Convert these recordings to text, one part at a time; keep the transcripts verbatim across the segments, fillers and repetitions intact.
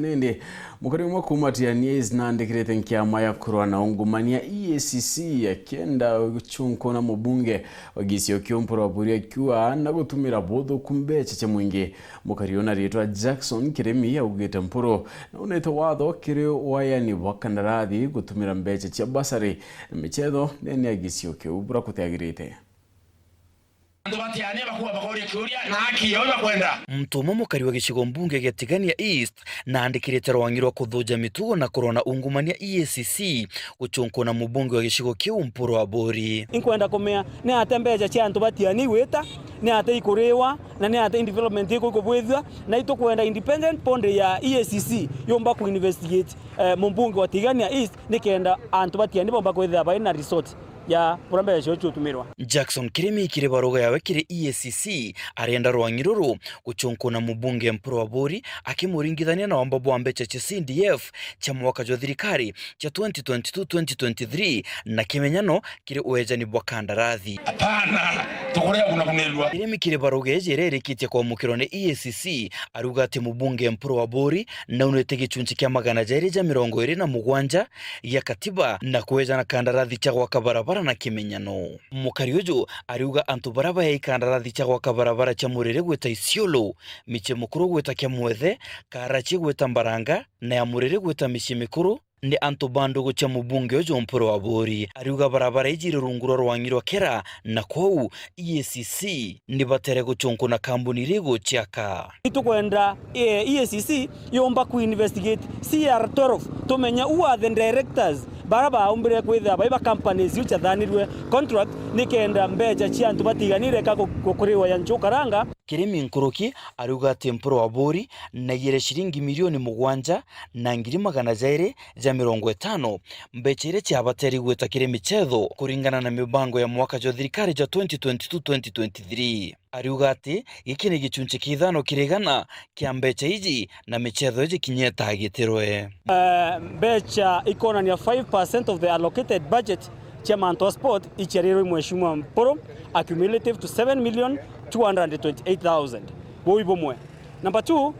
Nindi, mukari umwe kuuma Tiania East naandikirite nkiama ya kurwa na ungumania E A C C akienda gucunkuna mubunge wa gicigo kiu Mpuru Aburi akiuga na gutumira buthuku mbeca cia mwingi. Mukari una ritwa Jackson Kirimi augite Mpuru naunite watho kiri wayani bwa kandarathi gutumira mbeca cia basari na michetho ndene ya gicigo kiu bura kutiagirite. Antu ba Tiania bakuwa bakoria kiuria na haki yao bakwenda. Muntu umwe mukari wa gicigo mbunge gia Tigania East naandikirite rwangi rwa kuthuja mitugo na kurwa na ungumania E A C C gucunkuna mubunge wa gicigo kiu Mpuru Aburi. Inkwenda kumea ni ate mbeca cia antu ba Tiania igwita, ni ate ikuriwa, na ni ate development iku ikubwithua, na itukwenda independent body ya E A C C yumba ku investigate, eh, mubunge wa Tigania East, nikenda antu ba Tiania bomba kwithira bai na resort ya buria mbeca cio ciutumirwa. Jackson Kirimi kiri baruga yawe kiri E A C C arenda rwangi ruru gucunkuna mubunge Mpuru Aburi akimuringithania na wamba bwa mbeca cia C D F cia mwaka jwa thirikari cia twenty twenty-two twenty twenty-three na kimenyano kiri uejani bwa kandarathi. Hapana, tukuria kunakunirua. Kirimi kiri baruga iji iria irikitie kwamukirwa ni E A C C ariuga ati mubunge Mpuru Aburi naunite gicunci kia magana jairi ja mirongo iri na mugwanja gia katiba na kweja na kandarathi cia gwaka barabara na kimenyano. Mukari uju ariuga antu baria bayai kandarathi cia gwaka barabara cia Murere gwita Isiolo, Miche Mukuru gwita Kiamwethe, Karachi gwita Mbaranga, na ya Murere gwita Micie Mikuru, ni antu ba ndugu cia mubunge uju Mpuru Aburi. Ariuga barabara iji iri rungu rwa rwangi rwa KeRRA, na kwou E A C C ni batere gucunkuna kambuni iria iguciaka. Itukwenda, eh, E A C C yumba ku investigate C R twelve, tumenye who are the directors bara baumbire kwithira bai ba companies iu ciathanirwe contract, nikenda mbeca cia antu batiganire ka gu-, gukuriwa ya nchukaranga. Kirimi nkuruki ariuga ati Mpuru Aburi naiyire ciringi milioni mugwanja na ngiri magana jairi ja mirongo itano, mbeca iria ciabateri gwita kiri michetho kuringana na mibango ya mwaka jwa thirikari jwa twenty twenty-two twenty twenty-three. Ariuga ati giki ni gicunci kia ithano kiri igana kia mbeca iji na michetho iji kinya itagitirwe. Eh, mbeca ikonania five percent of the allocated budget cia mantu a sport iciarirwe Mheshimiwa Mpuru, accumulative to seven million two hundred twenty-eight thousand. Buu i bumwe. Number two,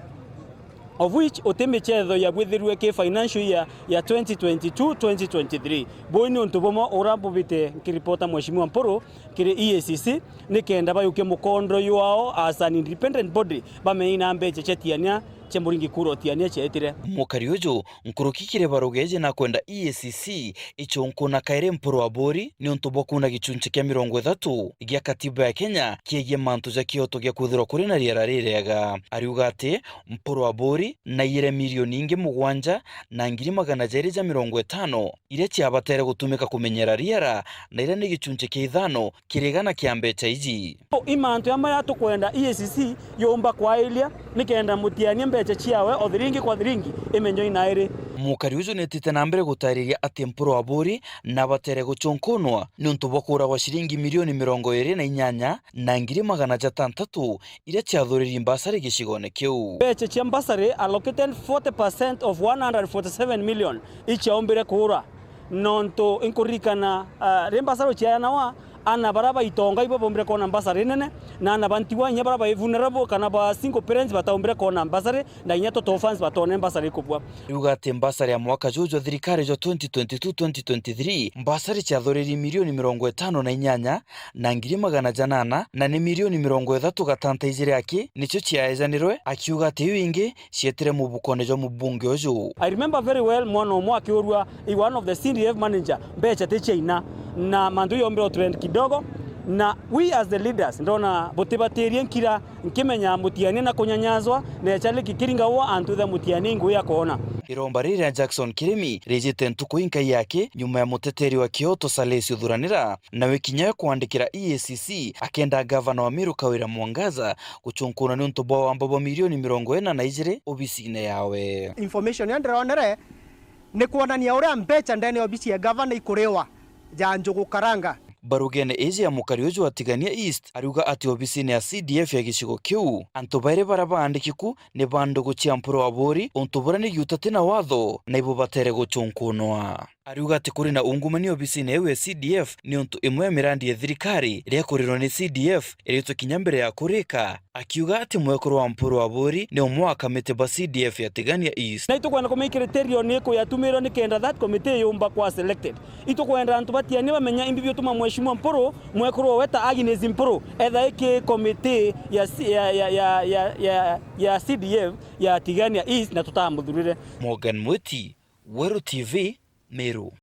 of which uti michetho yabwithirue ki financial year ya twenty twenty-two twenty twenty-three. Buu ni untu bumwe ura mbubite nkiripota Mheshimiwa Mpuru kiri E A C C, nikenda bayukie mukondo jwao as an independent body, bamenye ina mbeca cia Tiania cia muringi kura o Tiania cietire. Mukari uju nkuruki kiri barugeje na kwenda E A C C icunkuna kairi Mpuru Aburi ni untu bwa kuuna gicunci kia mirongo ithatu gia katiba ya Kenya kiegie mantu ja kioto gia kwithirwa kuri na riera ririega. Ariuga ati Mpuru Aburi naiyire milioni ingi mugwanja na ngiri magana jairi ja mirongo itano iria ciabatere gutumika kumenyera riera, na iria ni gicunci kia ithano kiri igana kia mbeca iji. I mantu ya maria tukwenda E A C C yumba kwairia nikenda mutiania mbeca ciawe o thiringi kwa thiringi imenywe inairi. Mukari uju nitite na mbere gutariria ati Mpuru Aburi nabatere gucunkunwa ni untu bwa kuura gwa ciringi milioni mirongo iri na inyanya na ngiri magana jatantatu iria ciathuriri mbasari gicigone kiu. Mbeca cia mbasari allocated forty percent of one hundred forty-seven million ichiaumbire kuura. Nontu inkuririkana, ah, ri mbasari ciayanawa, ana baria baitonga ibo baumbire kwona mbasari nene, na ana ba ntigwa inya baria bai vulnerable kana ba single parents bataumbire kwona mbasari, na inya toto orphans batone mbasari kubua. Riuga ati mbasari ya mwaka juju jwa thirikari jwa twenty twenty-two twenty twenty-three, mbasari ciathuriri milioni mirongo itano na inyanya na ngiri magana janana, na ni milioni mirongo ithatu gatanta ijiri aki nicio ciaejanirwe, akiuga ati iu ingi cietire mubukone jwa mubunge uju. I remember very well mwana umwe akiurua i one of the C D F manager, mbeca ti ciaina, na mantu yombire trend kidogo, na we as the leaders ndona butibatirie nkira nkimenya mutiania na kunyanyazwa, na echaliki kiringa uo antu ithe mutiania ingui ya kuona. Iromba riri ria Jackson Kirimi rijite ntuku inkai yake nyuma ya muteteri wa kioto Salesi Uthuranira nawe kinya we kwandikira E A C C akenda gavana wa Meru Kawira Mwangaza gucunkuna ni untu bwa wamba bwa milioni mirongo ina na ijiri obisine yawe. Information ya ndironere ni kwonania uria mbeca ndene ya obisi ya gavana ikuriwa ja njugu karanga. Barugene iji ya mukari uju wa Tigania East ariuga ati obisine ya C D F ya gicigo kiu, antu bairi baria baandikiku ni ba ndugu cia Mpuru Aburi, untu buria ni giuta ti na watho na ibo batere gucunkunwa. Ariuga ati kuri na ungumania obisine iu ya C D F niuntu imwe ya mirandi ya thirikari iria ikurirwa ni C D F iritwe kinya mbere ya kurika, akiuga ati mwekuru wa Mpuru wa Buri ni umwe wa kamiti ba C D F ya Tigania East. Na itukwenda kumenya criteria ni iku yatumirwe nikenda that committee yumba kwa selected. Itukwenda antu ba Tigania bamenya imbi biutuma Mheshimiwa Mpuru, mwekuru owe ta Agnes Mpuru, etha iki committee ya C-, ya, ya, ya, ya, ya, ya C D F ya Tigania East na tutamuthurire. Morgan Mwiti, Weru T V, Meru.